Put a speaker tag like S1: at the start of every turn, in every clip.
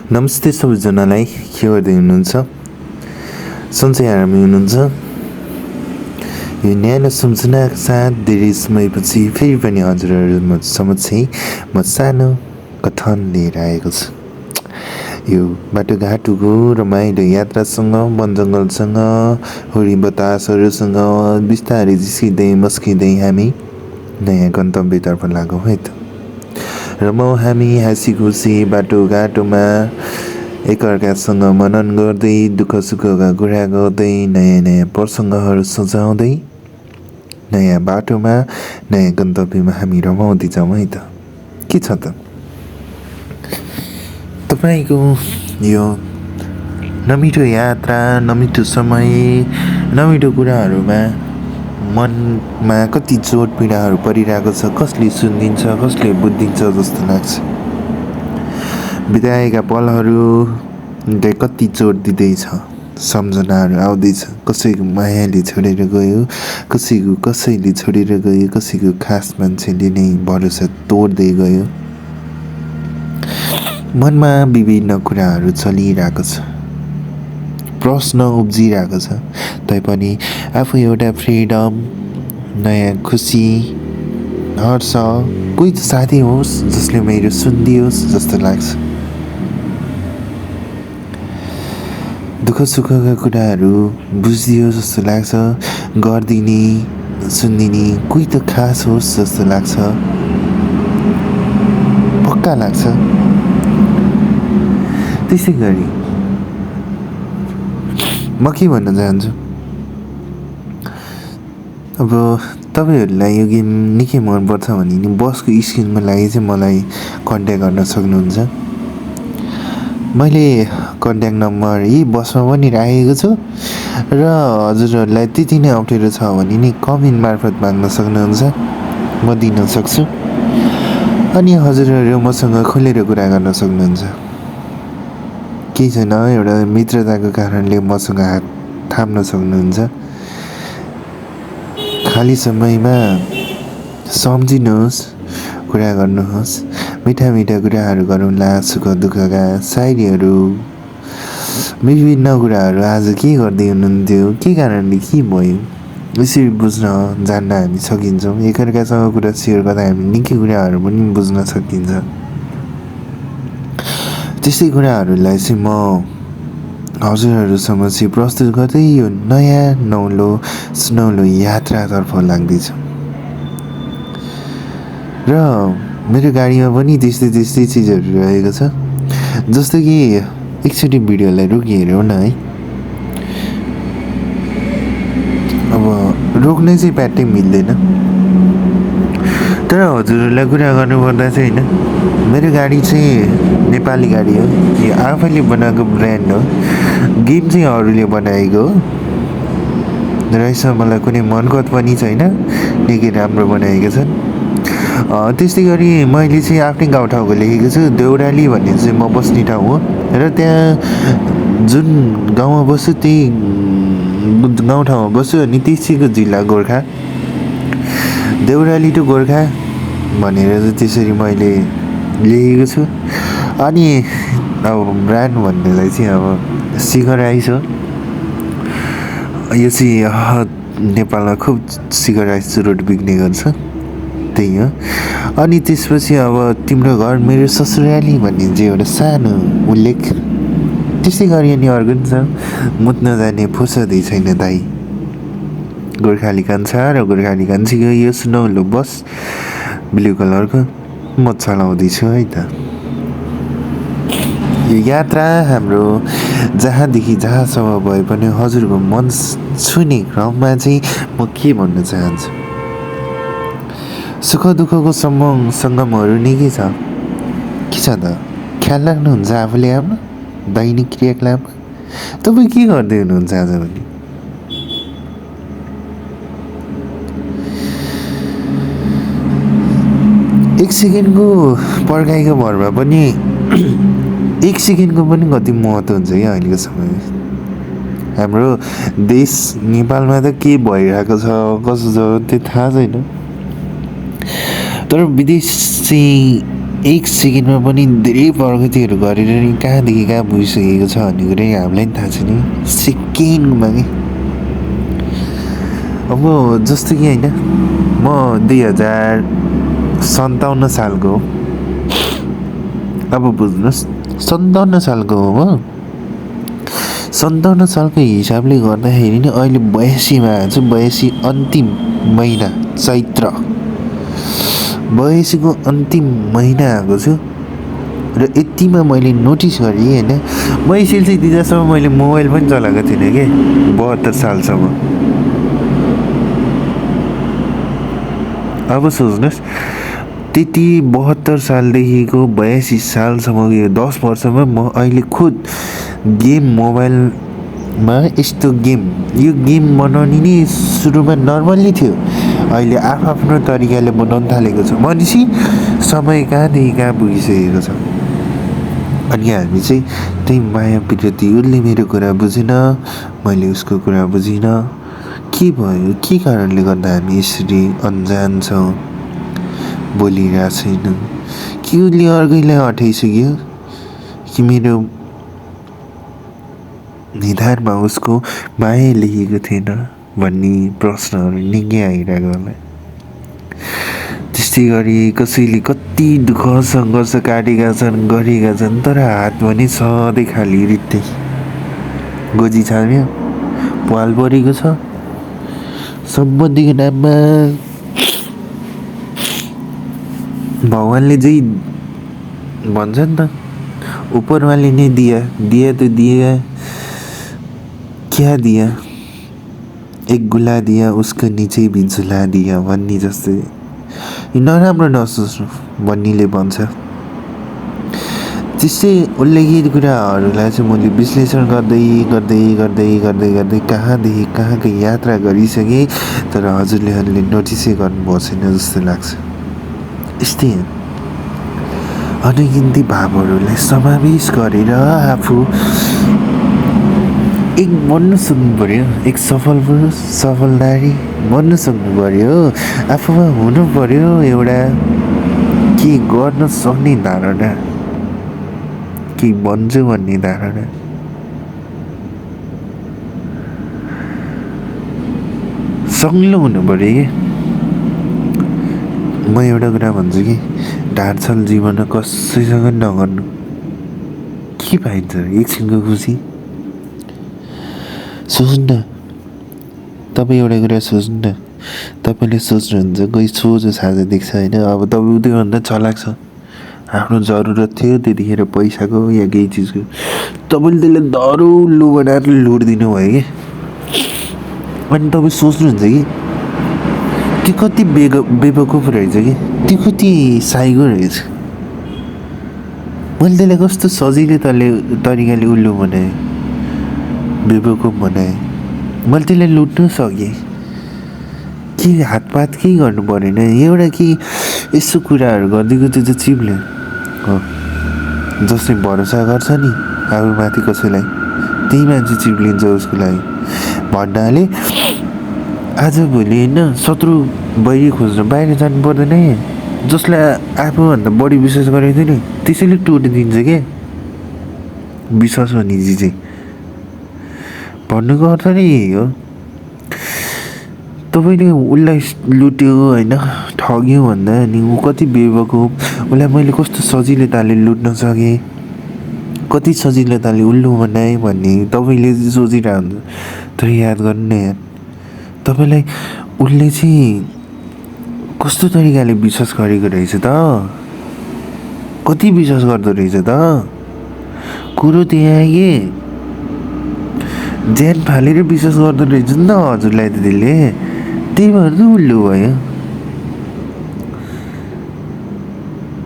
S1: नमस्ते सबैजनालाई, के गर्दै हुनुहुन्छ? सन्चै आरामै हुनुहुन्छ? यो न्यानो सम्झनाका साथ धेरै समयपछि फेरि पनि हजुरहरू समक्ष म सानो कथन लिएर आएको छु। यो बाटोघाटोको रमाइलो यात्रासँग, वन जङ्गलसँग, हुरी बतासहरूसँग बिस्तारै जिस्किँदै मस्किँदै हामी नयाँ गन्तव्यतर्फ लागौँ है त। रमाउँ हामी हाँसी खुसी बाटोघाटोमा, एकअर्कासँग मनन गर्दै, दुःख सुखका कुरा गर्दै, नयाँ नयाँ प्रसङ्गहरू सजाउँदै, नयाँ बाटोमा नयाँ गन्तव्यमा हामी रमाउँदै जाउँ है त। के छ त तपाईँको यो नमिठो यात्रा, नमिठो समय, नमिठो कुराहरूमा मनमा कति चोट पीडाहरू परिरहेको छ, कसले सुनिदिन्छ, कसले बुझिदिन्छ जस्तो लाग्छ। बिताएका पलहरूले कति चोट दिँदैछ, सम्झनाहरू आउँदैछ। कसैको मायाले छोडेर गयो, कसैको कसैले छोडेर गयो, कसैको खास मान्छेले नै भरोसा तोड्दै गयो। मनमा विभिन्न कुराहरू चलिरहेको छ, प्रश्न उब्जिरहेको छ। तैपनि आफू एउटा फ्रिडम, नयाँ खुसी, हर्ष, कोही त साथी होस् जसले मेरो सुनिदियोस् जस्तो लाग्छ। दुःख सुखका कुराहरू बुझिदियोस् जस्तो लाग्छ, गरिदिने, सुनिदिने कोही त खास होस् जस्तो लाग्छ, पक्का लाग्छ। त्यसै गरी म के भन्न चाहन्छु, अब तपाईँहरूलाई यो गेम निकै मनपर्छ भने नि बसको स्क्रिनको लागि चाहिँ मलाई कन्ट्याक्ट गर्न सक्नुहुन्छ। मैले कन्ट्याक्ट नम्बर यही बसमा पनि राखेको छु र हजुरहरूलाई त्यति नै अप्ठ्यारो छ भने नि कमेन्ट मार्फत माग्न सक्नुहुन्छ, म दिन सक्छु। अनि हजुरहरू मसँग खुलेर कुरा गर्न सक्नुहुन्छ। केही छैन, एउटा मित्रताको कारणले मसँग हात थाम्न सक्नुहुन्छ। खाली समयमा सम्झिनुहोस्, कुरा गर्नुहोस्, मिठा मिठा कुराहरू गरौँला, सुख दुःखका शायरीहरू, विभिन्न कुराहरू। आज के गर्दै हुनुहुन्थ्यो, के कारणले के भयो, यसरी बुझ्न जान्न हामी सकिन्छौँ। एकअर्कासँग कुरा सेयर गर्दा हामी निकै कुराहरू पनि बुझ्न सकिन्छ। त्यस्तै कुराहरूलाई चाहिँ म हजुरहरूसँग चाहिँ प्रस्तुत गर्दै यो नयाँ नौलो सुनौलो यात्रातर्फ लाग्दैछु। र मेरो गाडीमा पनि त्यस्तै त्यस्तै चिजहरू रहेको छ। जस्तो कि एकचोटि भिडियोलाई रोकिहेरौँ न है। अब रोक्नै चाहिँ प्याट्टै मिल्दैन, तर हजुरहरूलाई कुरा गर्नुपर्दा चाहिँ होइन, मेरो गाडी चाहिँ नेपाली गाडी हो, यो आफैले बनाएको ब्रान्ड हो। गेम चाहिँ अरूले बनाएको हो र यसमा मलाई कुनै मनकत पनि छैन, निकै राम्रो बनाएका छन्। त्यस्तै गरी मैले चाहिँ आफ्नै गाउँठाउँको लेखेको छु, देउराली भन्ने चाहिँ म बस्ने ठाउँ हो र त्यहाँ जुन गाउँमा बस्छु त्यही गाउँठाउँमा बस्छु अनि त्यसैको जिल्ला गोर्खा, देउराली टु गोर्खा भनेर चाहिँ त्यसरी मैले लेखेको छु। अनि अब ब्रान्ड भन्नेलाई चाहिँ अब सिकर राइस हो। यो चाहिँ नेपालमा खुब सिकर राइस चुरोट बिक्ने गर्छ, त्यही हो। अनि त्यसपछि अब तिम्रो घर मेरो ससुराली भन्ने चाहिँ एउटा सानो उल्लेख। त्यसै गरी अनि अर्को पनि छ, मुत्न जाने फुर्सदै छैन दाइ, गोर्खाली कान्छा र गोर्खाली कान्छीको यो सुनौलो बस ब्लू कलरको म चलाउँदैछु है त। यो यात्रा हाम्रो जहाँदेखि जहाँसम्म भए पनि हजुरको मन छुने क्रममा चाहिँ म के भन्न चाहन्छु, सुख दुःखको सङ्गमहरू निकै छ। के छ त, ख्याल राख्नुहुन्छ आफूले आफ्नो दैनिक क्रियाकलाप। तपाईँ के गर्दै हुनुहुन्छ आजभोलि? एक सेकेन्डको पर्खाइको भरमा पनि एक सेकेन्डको पनि कति महत्त्व हुन्छ क्या अहिलेको समयमा। हाम्रो देश नेपालमा त के भइरहेको छ, कसो छ त्यो थाहा छैन, तर विदेश चाहिँ एक सेकेन्डमा पनि धेरै प्रगतिहरू गरेर नि कहाँदेखि कहाँ पुगिसकेको छ भन्ने कुरै हामीलाई पनि थाहा छ नि सेकेन्डमा कि अब जस्तो कि होइन म 2057 सालको हो अब बुझ्नुहोस् 57 सालको हो म 57 सालको हिसाबले गर्दाखेरि नि अहिले 82मा छु 82 अन्तिम महिना चैत्र 82को अन्तिम महिना आएको छु र यतिमा मैले नोटिस गरेँ होइन म एसएलसी दिँदासम्म मैले मोबाइल पनि चलाएको थिइनँ कि 72 सालसम्म अब सोच्नुहोस् त्यति 72 सालदेखिको 82 सालसम्म यो 10 वर्षमा म अहिले खुद गेम मोबाइलमा यस्तो गेम यो गेम बनाउने नि सुरुमा नर्मल्ली थियो अहिले आफ्नो तरिकाले बनाउन थालेको छ भनेपछि समय कहाँदेखि कहाँ पुगिसकेको छ अनि हामी चाहिँ त्यही माया विरति उसले मेरो कुरा बुझेन मैले उसको कुरा बुझिनँ के भयो के कारणले गर्दा हामी यसरी अन्जान छौँ बोलिरहेको छैनौँ कि उसले अर्कैलाई अठाइसक्यो कि मेरो निधारमा उसको माया लेखेको थिएन भन्ने प्रश्नहरू निकै आइरहेको होला त्यस्तै गरी कसैले कति दुःख सङ्घर्ष काटेका छन् गरेका छन् तर हात भने सधैँ खाली रित्तै गोजी छाम्यो पाल परेको छ सम्बन्धीको नाममा भगवानले चाहिँ भन्छ नि त ऊपरवाले ने दिया दिया तो दिया क्या दिया एक गुला दिया उसको नीचे भी झुला दिया भन्ने जस्तै नराम्रो नसोच्नु भन्नेले भन्छ त्यस्तै उल्लेखित कुराहरूलाई चाहिँ मैले विश्लेषण गर्दै गर्दै गर्दै गर्दै गर्दै कहाँदेखि कहाँको यात्रा गरिसकेँ तर हजुरले नोटिसै गर्नुभएको छैन जस्तो लाग्छ यस्तै अनगिन्ती भावहरूलाई समावेश गरेर आफू एक बन्न सक्नु पऱ्यो एक सफल पुरुष सफल नारी बन्न सक्नु पऱ्यो आफूमा हुनु पऱ्यो एउटा के गर्न सक्ने धारणा के बन्छु भन्ने धारणा सक्लो हुनु पऱ्यो कि म एउटा कुरा भन्छु कि ढाँडछल जीवनमा कसैसँग नगर्नु के पाइन्छ एकछिनको खुसी सोच्नु न तपाईँ एउटा कुरा सोच्नु न तपाईँले सोच्नुहुन्छ कोही सोझो साझो देख्छ होइन अब तपाईँ त्योभन्दा चलाक छ आफ्नो जरुरत थियो त्यतिखेर पैसाको या केही चिजको तपाईँले त्यसलाई दह्रो बनाएर लुट दिनुभयो कि अनि तपाईँ सोच्नुहुन्छ कि त्यो कति बेवकुफ रहेछ कि त्यो कति साइगो रहेछ मैले त्यसलाई कस्तो सजिलो तरिकाले उल्लु बनाएँ बेवकुफ बनाएँ मैले त्यसलाई लुट्नु सकेँ के हातपात केही गर्नु परेन एउटा कि यस्तो कुराहरू गरिदिएको त्यो चाहिँ चिप्ले हो जसले भरोसा गर्छ नि आफूमाथि कसैलाई त्यही मान्छे चिप्लिन्छ उसको लागि भन्नाले आजभोलि होइन शत्रु बैरी खोज्न बाहिर जानु पर्दैन है जसलाई आफूभन्दा बढी विश्वास गरेको थियो नि त्यसैले टुटिदिन्छ क्या विश्वास भन्ने चिज चाहिँ भन्नुको अर्थ नै यही हो तपाईँले उसलाई लुट्यो होइन ठग्यो भन्दा अनि ऊ कति बेवकुफ उसलाई मैले कस्तो सजिलो तालले लुट्न सकेँ कति सजिलो तालले उल्लु बनाएँ भन्ने तपाईँले सोचिरहेको हुन्छ तर याद गर्नु न यार तपाईँलाई उसले चाहिँ कस्तो तरिकाले विश्वास गरेको रहेछ त कति विश्वास गर्दो रहेछ त कुरो त्यहाँ के ज्यान फालेर विश्वास गर्दो रहेछ नि त हजुरलाई त त्यसले त्यही भएर त उल्लु भयो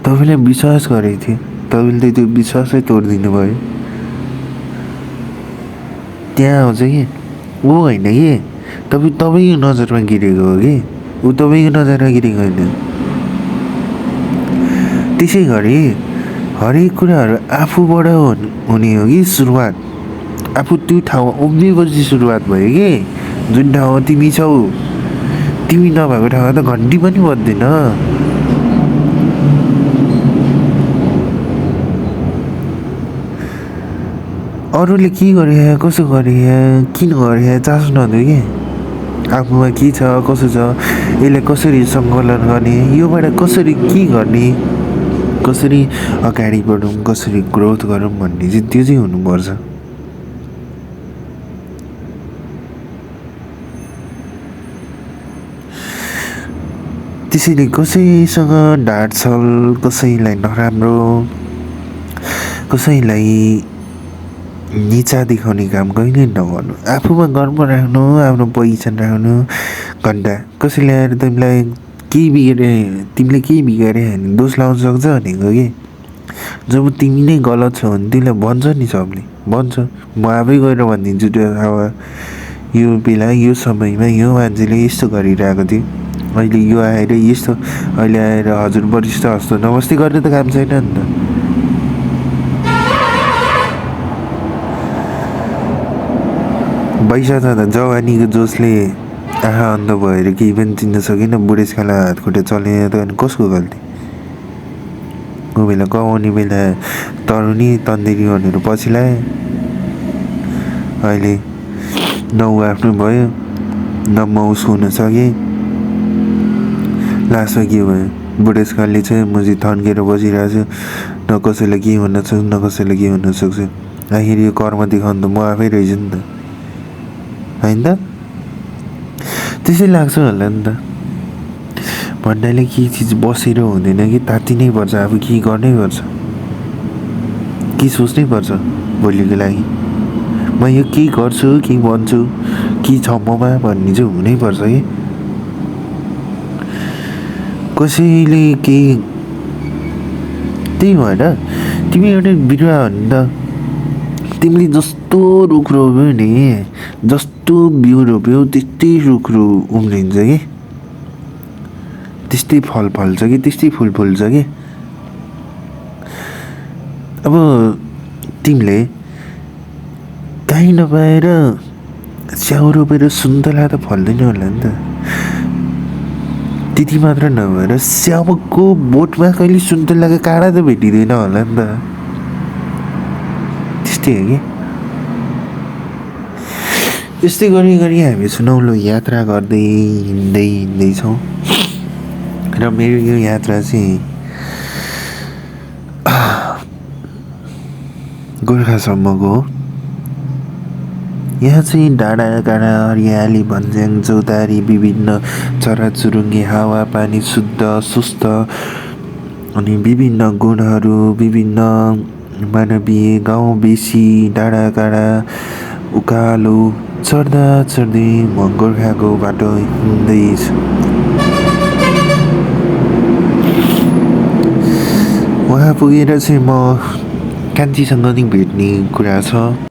S1: तपाईँलाई विश्वास गरेको थियो तपाईँले त्यो विश्वासै तोडिदिनु भयो त्यहाँ आउँछ कि ऊ होइन कि तपाईँको नजरमा गिरेको हो कि ऊ तपाईँको नजरमा गिरेको होइन त्यसै गरी हरेक कुराहरू आफूबाट हुने हो कि सुरुवात आफू त्यो ठाउँमा उभिएपछि सुरुवात भयो कि जुन ठाउँमा तिमी छौ तिमी नभएको ठाउँमा त घन्टी पनि बज्दैन अरूले के गरे कसो गरे किन गरे चासो नदियो कि आफूमा के छ कसो छ यसलाई कसरी सङ्कलन गर्ने योबाट कसरी के गर्ने कसरी अगाडि बढौँ कसरी ग्रोथ गरौँ भन्ने चाहिँ त्यो चाहिँ हुनुपर्छ। त्यसैले कसैसँग ढाँटछल कसैलाई नराम्रो कसैलाई निचा देखाउने काम कहिले नगर्नु। आफूमा गर्व राख्नु आफ्नो पहिचान राख्नु। घन्टा कसैले आएर तिमीलाई केही बिगारे तिमीले केही बिगारे भने दोष लाउन सक्छ भनेको कि जब तिमी नै गलत छौ भने तिमीलाई भन्छ नि सबले भन्छ। म आफै गएर भनिदिन्छु त्यो अब यो बेला यो समयमा यो मान्छेले यस्तो गरिरहेको थियो अहिले यो आएर यस्तो अहिले आएर हजुर वरिष्ठ हस्तो नमस्ते गर्ने त काम छैन नि त। पैसा छ त जवानीको जोसले आँखा अन्ध भएर केही पनि चिन्न सकेन बुढेसकालमा हात खुट्टा चलेन त अनि कसको गल्ती। कोही बेला कमाउने बेला तरुनी तन्देरी भनेर पछि लाए अहिले न ऊ आफ्नो भयो न म उसको हुन सकेँ। लास्टमा के भयो बुढेसकालले चाहिँ म चाहिँ थन्केर बसिरहेको छु न कसैलाई के भन्न सक्छु न कसैलाई के भन्न सक्छु। आखिर यो कर्म देखाउनु त म आफै रहेछु नि त होइन त त्यसै लाग्छ होला नि त। भन्नाले केही चिज बसेर हुँदैन कि तात्तिनै पर्छ आफू केही गर्नै पर्छ के सोच्नै पर्छ भोलिको लागि म यो केही गर्छु केही भन्छु के छ ममा भन्ने चाहिँ हुनैपर्छ कि। कसैले केही त्यही भएर तिमी एउटा बिरुवा हो नि त तिमीले जस्तो रुख रोप्यौ नि जस्तो बिउ रोप्यौ त्यस्तै रुख उम्रिन्छ कि त्यस्तै फल फल्छ कि त्यस्तै फुल फुल्छ कि। अब तिमीले काहीँ नपाएर स्याउ रोपेर सुन्तला त फल्दैन होला नि त। त्यति मात्र नभएर स्याउको बोटमा कहिले सुन्तलाको काँडा त भेटिँदैन होला नि त त्यस्तै हो कि। यस्तै गरी गरी हामी सुनौलो यात्रा गर्दै हिँड्दैछौँ र मेरो यो यात्रा चाहिँ गोर्खासम्मको हो। यहाँ चाहिँ डाँडा काँडा हरियाली भन्ज्याङ चौतारी विभिन्न चराचुरुङ्गी हावापानी शुद्ध सुस्थ अनि विभिन्न गुणहरू विभिन्न मानवीय गाउँ बेसी डाँडा काँडा उकालो चढ्दा चढ्दै म गोर्खाको बाटो हिँड्दैछु। वहाँ पुगेर चाहिँ म कान्छीसँग नि भेट्ने कुरा छ।